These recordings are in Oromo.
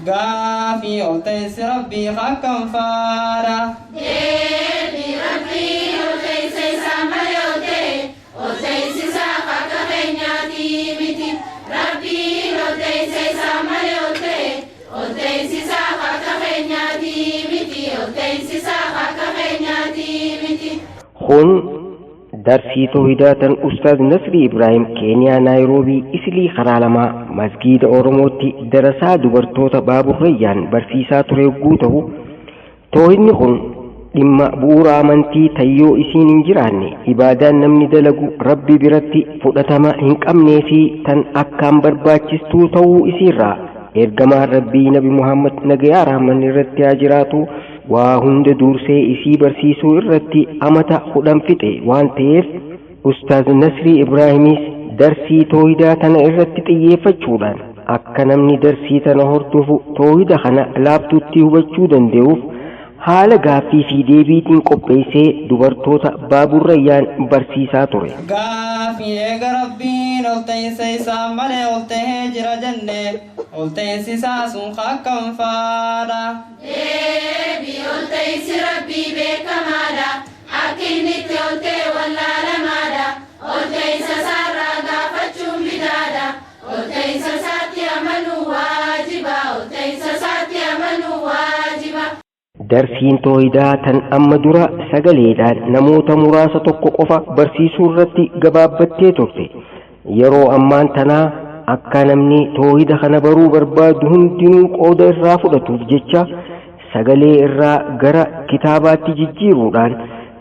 Gaafii ol ta'insi Rabbii akkam faadha? Deebii Rabbiin ol ta'insa isaa malee ol ta'e, ol ta'insi isaa akka keenyaatii miti. Rabbiin ol ta'insa isaa malee ol ta'e, ol ta'insi isaa akka keenyaatii miti. Ol ta'insi isaa akka keenyaatii miti. Kun darsii toohidaa tan Ustaaz Nasrii Ibraahim Keeniyaa Naayiroobii Islii karaa lamaa masgiida Oromootti darasaa dubartoota baaburrayyaan barsiisaa ture yogguu ta'u, toohidni kun dhimma bu'uura amantii tayyoo isiin hin jiraanne ibaadaan namni dalagu Rabbi biratti fudhatama hin qabnee fi tan akkaan barbaachistuu ta'uu isiirraa ergamaan Rabbii Nabi Muhammad nagayaa rahman irratti haa jiraatu waa hunda dursee isii barsiisuu irratti amata 10 fixe waan ta'eef, Ustaaz Nasrii Ibraahimis darsii toohidaa tana irratti xiyyeeffachuudhaan akka namni darsii tana hordofu toohida kana laaftutti hubachuu danda'uuf haala gaaffii fi deebiitiin qopheessee dubartoota baaburrayyaan barsiisaa ture. Gaafii eega Rabbiin ol ta'insa isaa malee ol ta'ee jira jenne, ol ta'insi isaa sun akkam faadha? Deebii ol ta'insi Rabbii beekamaadha. Akki inni itti ol ta'e wallaalamaadha. Ol ta'insa isaarraa gaafachuun bidaadha. Ol ta'insa isaatti amanuu waajiba. Ol ta'insa isaatti amanuu waajiba. Darsiin toohidaa tan amma dura sagaleedhaan namoota muraasa tokko qofa barsiisuu irratti gabaabbattee turte. Yeroo ammaan tanaa akka namni toohida kana baruu barbaadu hundinuu qooda irraa fudhatuuf jecha sagalee irraa gara kitaabaatti jijjiiruudhaan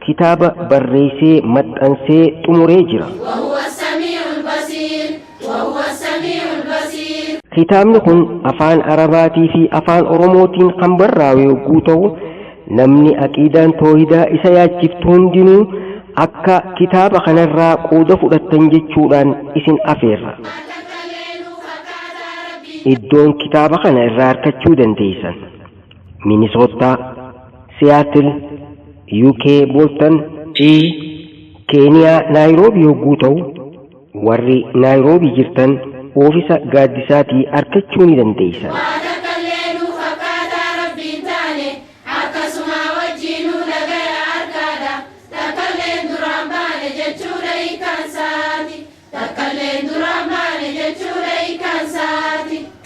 kitaaba barreessee maxxansee xumuree jira. وهو السميع البصير وهو السميع البصير. Kitaabni kun afaan Arabaatii fi afaan Oromootiin kan barraa'e yogguu ta'u, namni aqiidaan toohidaa isa yaachiftu hundinuu akka kitaaba kanarraa qooda fudhattan jechuudhaan isin afeerra. Iddoon kitaaba kana irraa argachuu dandeessan: Minisootaa, Siyaatil, UK Bolton fi Keeniyaa Naayiroobii yogguu ta'u, warri Naayiroobii jirtan oofisa gaaddisaatii argachuu ni dandeessan.